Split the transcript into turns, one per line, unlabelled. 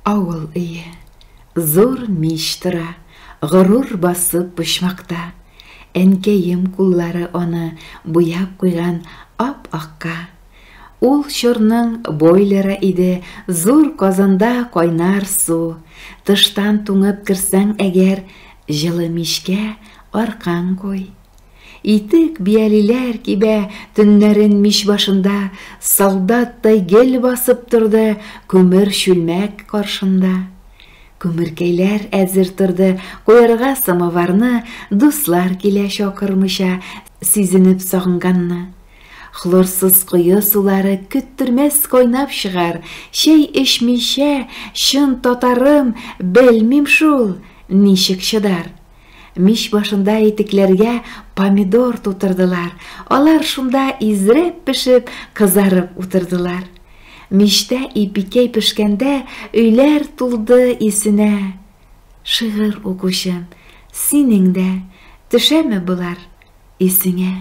Авыл өе. Зур мич тора, горур басып почмакта. Әнкәем куллары аны буяп куйган ап-акка. Ул чорның бойлеры иде, зур казанда кайнар су. Тыштан туңып керсәң әгәр, җылы мичкә аркаң куй. Итек, биялиләр кибә, төннәрен мич башында солдаттай гел басып торды күмер чүлмәк каршында. Күмеркәйләр әзер торды, куярга самоварны, дуслар килә чакырмыйча, сизенеп сагынганны. Хлорсыз кое сулары көттермәс кайнап чыгар, чәй эчмичә, чын татарым, белмим шул, ничек чыдар. Мич башында итекләргә помидор тутырдылар, алар шунда изрәп пешеп, кызарып утырдылар. Мичтә ипикәй пешкәндә өйләр тулды исенә. Шигырь укучым, синең дә төшәме болар исеңә?